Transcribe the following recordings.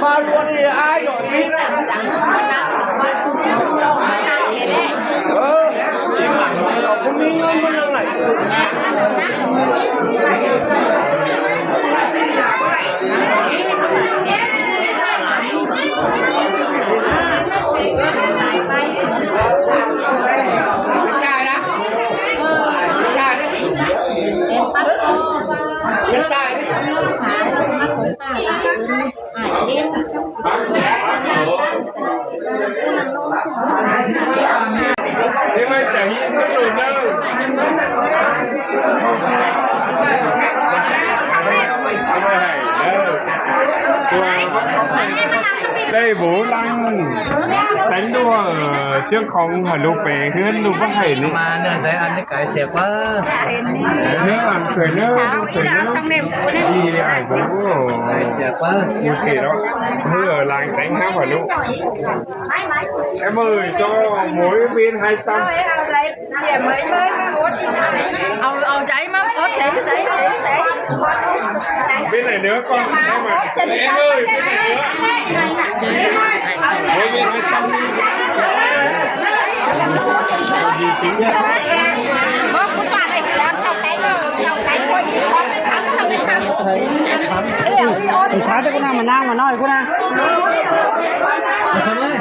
ມາລວມນີ້ອ້າຍດອກຕິ ເອີ ເອົາຄົນມີເງິນມານັ່ງໄດ້. ได้โบราณ แต่งตัว เอ่อ เจ้าของหาลูกไปเฮือนลูกบ่ให้นี่ มาเนินใส่อันนี้ไก่เสียกว่า เฮือนอันสวยเนอะ สวยเนอะ ดีอ่ะ โอ้โห ไก่เสียกว่า โอเคเนาะ เฮือลางแต่งหาหาลูก ไอ้เมยจ้อ หมวยเวียนหายซ้ำ เอา เอาใจมาโพสต์ ເປັນໄຫນເດີກ່ອນ ເອົາມາ ເອີຍ ເປັນໄຫນເດີ ໂອ້ຍ ມີໃຫ້ຊຳນີ້ ບໍ່ ຜູ້ການໄດ້ສອນເຈົ້າໄກ່ ເຈົ້າໄກ່ຄົນ ໄອ້ຊາຍ ແຕ່ກູນາມານັ່ງມາໜ້ອຍ ກູນາ ມາສະເລີຍ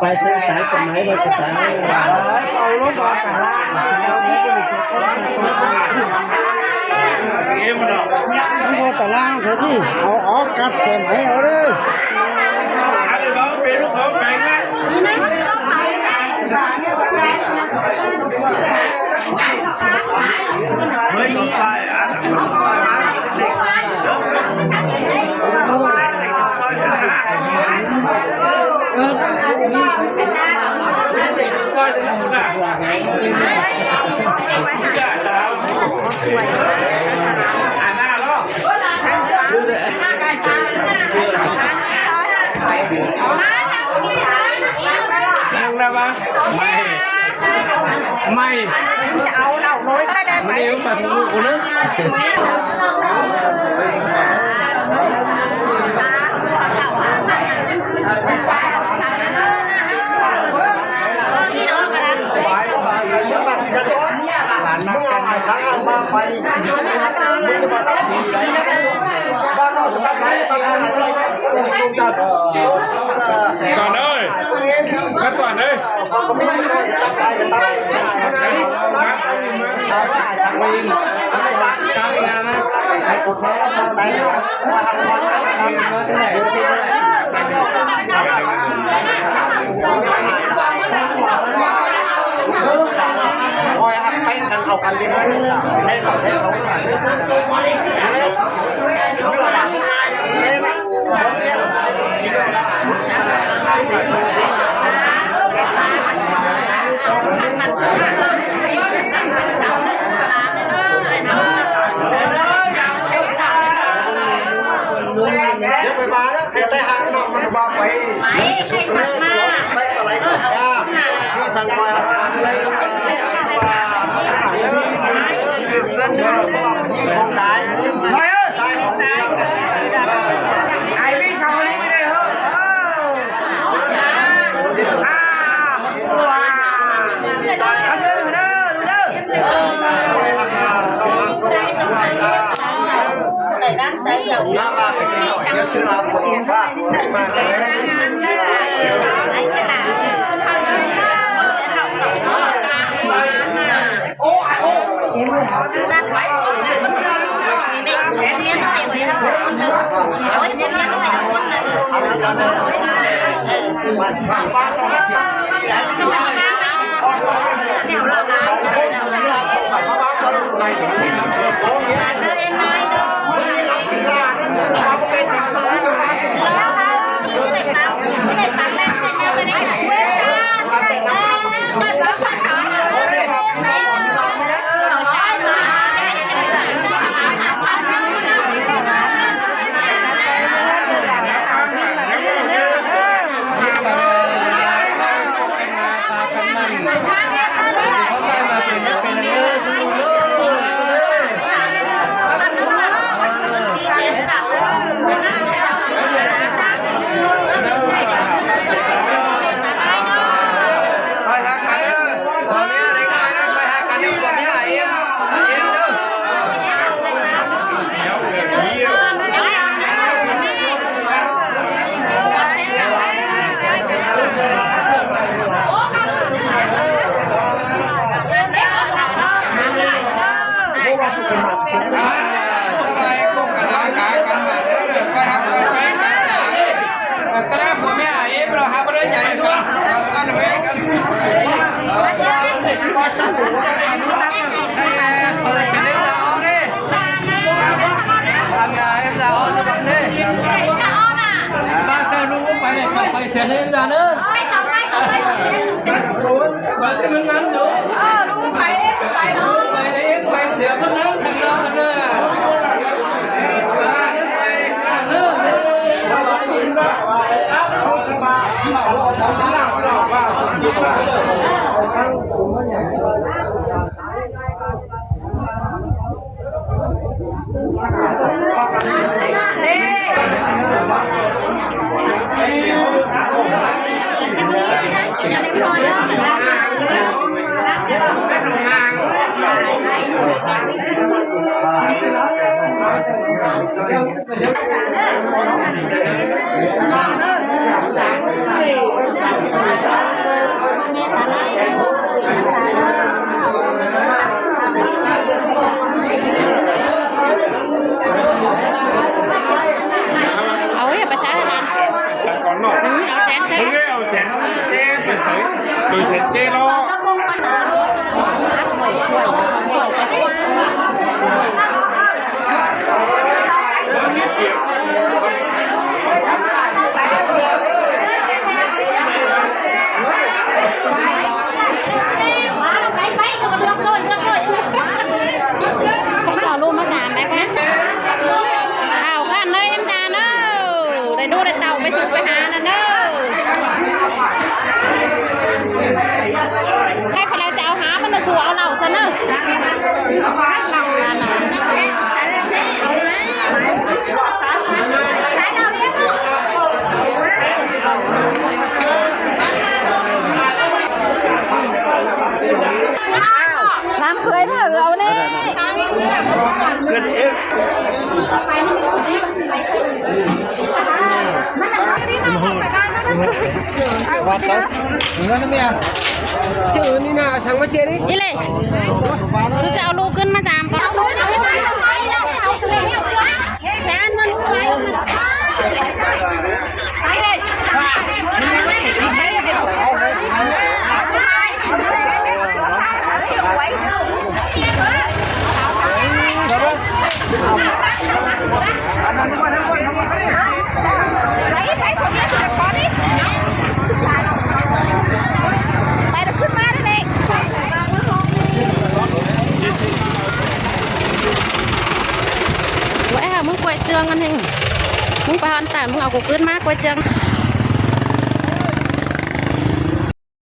ໄປໃສ່ຕາຍສະໄໝໄວ້ກະຕາຍ ເອົາລົງກ່ອນກະລາ ມັນບໍ່ຕາລາງເທື່ອຕິ ເອົາອອກກັດສະໄໝເອົາເດີ. ນັ່ງໄດ້ປະ? ໄມ່ ໄມ່ ຈະເອົາເຫຼົ້າໂລຍໄປໄດ້ໄປ ມັນເອົາໄປຂອງລູກກູເລີຍ. ກ່ອນເອີຍ ມາກ່ອນເອີຍ. ຢ່າໄປວ່າເດີ ໃຫ້ແຕ່ຫາງນອກມັນວ່າໄປ ໄປ ໄປຕະໄລ ມີສັງຄອຍ ສະບາຍດີຂອງສາຍ ສາຍຂອງ ໄອ້ມີສອງນີ້ໄດ້ເຮີ້ ເອີ ອ່າ ເອົາເອີ ພາສາທະຫານ ສາກອນເນາະ ອືມ ເອົາແຈນໃສ່ ເອົາແຈນເຈ້ໄປໃສ່ ໂດຍແຈນເຈ້ເນາະ. ເຈົ້າລູກມາສາມໄດ້ ອ້າວ ຂັ້ນເລີຍ ເອັມຕາເດີ ໄດ້ລູກໄດ້ເຕົ້າໄປສຸກໄປຫານັ້ນເດີ ໃຜເຂົາເຈົ້າຈະເອົາຫາມັນນະ ສູ່ເອົາເຫຼົ້າຊະເນີ ເຫຼົ້າອັນນັ້ນ ຫຼານເຂີຍເພິ່ນເອົາແນ່ ເກີດເອງ ວ່າຊະ ເງິນນະແມ່ ຈື່ນີ້ນະ ເອົາສັງມາເຈນີ້ ອີ່ເລ ສຸຈະເອົາລູກຂຶ້ນມາສາມກ່ອນ ແຊ ກ້ວຍເຈືອງອັນນີ້ ມຶງໄປຫາອັນຕານ ມຶງເອົາກູກຶນມາ ກ້ວຍເຈືອງ.